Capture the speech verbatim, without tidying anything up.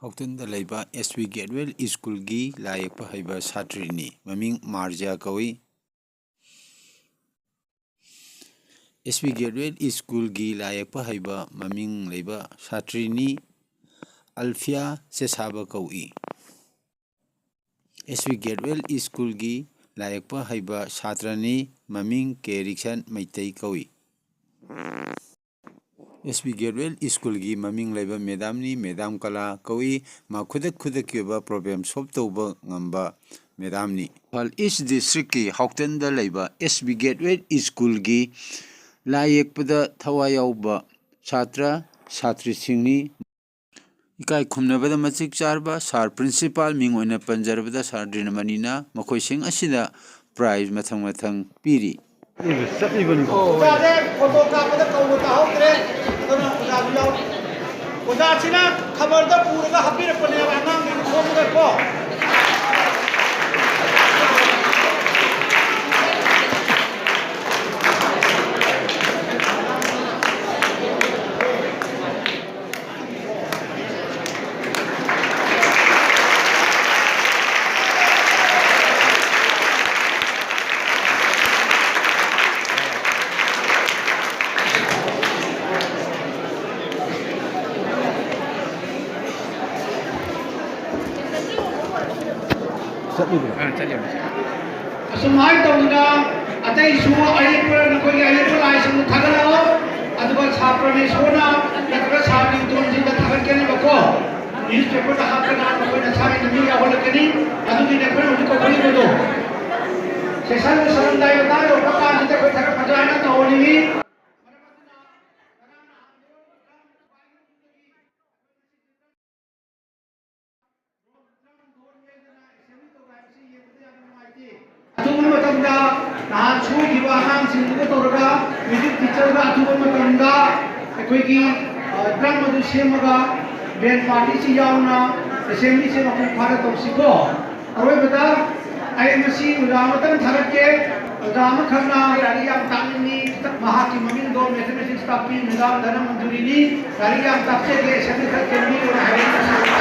ꯍꯧꯇꯟꯗ ꯂꯩꯕ ꯑꯦꯁ ꯕꯤ ꯒꯦꯠꯋꯦꯜ ꯁ꯭ꯀꯨꯜꯒꯤ ꯂꯥꯏ ꯌꯦꯛꯄ ꯍꯩꯕ ꯁꯥꯇ꯭ꯔꯤꯅꯤ꯫ ꯃꯃꯤꯡ ꯃꯥꯔꯖꯤꯌꯥ ꯀꯧꯏ꯫ ꯑꯦꯁ ꯕꯤ ꯒꯦꯠꯋꯦꯜ ꯁ꯭ꯀꯨꯜꯒꯤ ꯂꯥꯏ ꯌꯦꯛꯄ ꯍꯩꯕ ꯃꯃꯤꯡ ꯂꯩꯕ ꯁꯥꯇ꯭ꯔꯤꯅꯤ꯫ ꯑꯜꯐꯤꯌꯥ ꯆꯦꯁꯥꯕ ꯀꯧꯏ꯫ ꯑꯦꯁ ꯕꯤ ꯒꯦꯠꯋꯦꯜ ꯁ꯭ꯀꯨꯜꯒꯤ ꯂꯥꯏ ꯌꯦꯛꯄ ꯍꯩꯕ ꯁꯥꯇ꯭ꯔꯅꯤ꯫ ꯃꯃꯤꯡ ꯀꯦ ꯔꯤꯛꯁꯟ ꯃꯩꯇꯩ ꯀꯧꯏ꯫ ꯑꯦꯁ ꯕꯤ ꯒꯦꯠꯋꯦꯜ ꯁ꯭ꯀꯨꯜꯒꯤ ꯃꯃꯤꯡ ꯂꯩꯕ ꯃꯦꯗꯥꯝꯅꯤ꯫ ꯃꯦꯗꯥꯝ ꯀꯂꯥ ꯀꯧꯏ꯫ ꯃꯥ ꯈꯨꯗꯛ ꯈꯨꯗꯛꯀꯤ ꯑꯣꯏꯕ ꯄ꯭ꯔꯣꯕ꯭ꯂꯦꯝ ꯁꯣꯜꯕ ꯇꯧꯕ ꯉꯝꯕ ꯃꯦꯗꯥꯝꯅꯤ꯫ ꯏꯝꯐꯥꯜ ꯏꯁ ꯗꯤꯁꯇ꯭ꯔꯤꯛꯀꯤ ꯍꯥꯎꯇꯟꯗ ꯂꯩꯕ ꯑꯦꯁ ꯕꯤ ꯒꯦꯠꯋꯦꯜ ꯁ꯭ꯀꯨꯜꯒꯤ ꯂꯥꯏ ꯌꯦꯛꯄꯗ ꯊꯋꯥꯏ ꯌꯥꯎꯕ ꯁꯥꯇ꯭ꯔ ꯁꯥꯇ꯭ꯔꯤꯁꯤꯡꯅꯤ꯫ ꯏꯀꯥꯏ ꯈꯨꯝꯅꯕꯗ ꯃꯇꯤꯛ ꯆꯥꯔꯕ ꯁꯥꯔ ꯄ꯭ꯔꯤꯟꯁꯤꯄꯥꯜ, ꯃꯤꯡ ꯑꯣꯏꯅ ꯄꯟꯖꯔꯕꯗ ꯁꯥꯔ ꯗ꯭ꯔꯤꯅꯃꯅꯤꯅ ꯃꯈꯣꯏꯁꯤꯡ ꯑꯁꯤꯗ ꯄ꯭ꯔꯥꯏꯖ ꯃꯊꯪ ꯃꯊꯪ ꯄꯤꯔꯤ꯫ ꯆꯠꯂꯤꯕꯅꯤꯀꯣ꯫ ꯑꯣꯖꯥꯁꯦ ꯐꯣꯇꯣ ꯀꯥꯞꯄꯗ ꯀꯧꯕ ꯇꯥꯍꯧꯗ꯭ꯔꯦ, ꯑꯗꯨꯅ ꯑꯣꯖꯥꯁꯨ ꯌꯥꯎꯔꯤ꯫ ꯑꯣꯖꯥꯁꯤꯅ ꯈꯕꯔꯗ ꯄꯨꯔꯒ ꯍꯥꯞꯄꯤꯔꯛꯄꯅꯦꯕ ꯑꯉꯥꯡꯁꯤꯡ ꯈꯣꯝꯃꯒꯀꯣ꯫ ꯆꯠꯂꯤꯕ꯭ꯔꯣ? ꯑꯥ, ꯆꯠꯂꯤꯕ꯭ꯔꯣ? ꯑꯁꯨꯃꯥꯏꯅ ꯇꯧꯗꯅ ꯑꯇꯩꯁꯨ ꯑꯌꯦꯛꯄ, ꯅꯈꯣꯏꯒꯤ ꯑꯌꯦꯛꯄ ꯂꯥꯏꯁꯤꯡꯗꯨ ꯊꯥꯒꯠꯂꯛꯑꯣ꯫ ꯑꯗꯨꯒ ꯁꯥꯔ ꯄ꯭ꯔꯃꯦꯁꯣꯔꯅ ꯅꯠꯇ꯭ꯔꯒ ꯁꯥꯔ ꯅꯤꯡꯇꯣꯟꯁꯤꯡꯗ ꯊꯥꯒꯠꯀꯅꯦꯕꯀꯣ꯫ ꯅ꯭ꯌꯨꯁꯄꯦꯄꯔꯗ ꯍꯥꯞꯇꯅ ꯃꯈꯣꯏꯅ ꯁꯥꯔ ꯃꯤ ꯌꯥꯎꯍꯜꯂꯛꯀꯅꯤ꯫ ꯑꯗꯨꯒꯤꯅꯦ ꯑꯩꯈꯣꯏꯅ ꯍꯧꯖꯤꯛ ꯀꯧꯈꯠꯂꯤꯕꯗꯣ꯫ ꯁꯦꯁꯟ ꯂꯣꯏꯁꯤꯜꯂꯝꯗꯥꯏ ꯃꯇꯥꯡ ꯌꯧꯔꯛꯄ ꯀꯥꯟꯁꯤꯗ ꯑꯩꯈꯣꯏ ꯊꯥꯒꯠ ꯐꯖꯅ ꯇꯧꯍꯟꯅꯤꯡꯉꯤ꯫ ꯑꯊꯨꯕ ꯃꯇꯝꯗ ꯅꯍꯥꯟ ꯁꯣꯏꯈꯤꯕ ꯑꯉꯥꯡꯁꯤꯡꯗꯨꯒ ꯇꯧꯔꯒ ꯃ꯭ꯌꯨꯖꯤꯛ ꯇꯤꯆꯔꯒ ꯑꯊꯨꯕ ꯃꯇꯝꯗ ꯑꯩꯈꯣꯏꯒꯤ, ꯑ, ꯗ꯭ꯔꯝ ꯑꯗꯨ ꯁꯦꯝꯃꯒ ꯕꯦꯟ ꯄꯥꯔꯇꯤꯁꯤ ꯌꯥꯎꯅ ꯑꯦꯁꯦꯝꯕ꯭ꯂꯤꯁꯦ ꯃꯄꯨꯡ ꯐꯥꯅ ꯇꯧꯁꯤꯀꯣ꯫ ꯑꯔꯣꯏꯕꯗ ꯑꯩ ꯉꯁꯤ ꯑꯣꯖꯥ ꯑꯃꯇꯪ ꯊꯥꯒꯠꯀꯦ꯫ ꯑꯣꯖꯥ ꯑꯃꯈꯛꯅ ꯂꯥꯏꯔꯤꯛ ꯌꯥꯝ ꯇꯥꯛꯅꯤꯡꯉꯤ, ꯃꯍꯥꯛꯀꯤ ꯃꯃꯤꯡꯗꯣ ꯃꯦꯊꯃꯦꯇꯤꯛꯁ ꯇꯥꯛꯄꯤ ꯃꯦꯗꯥꯝ ꯙꯅꯃꯟꯖꯨꯔꯤꯅꯤ꯫ ꯂꯥꯏꯔꯤꯛ ꯌꯥꯝ ꯇꯥꯛꯆꯒꯦ, ꯑꯦꯁꯦꯝꯕ꯭ꯂꯤ ꯈꯔ ꯆꯦꯟꯕꯤꯌꯨꯅ ꯍꯥꯏꯔꯛꯏ꯫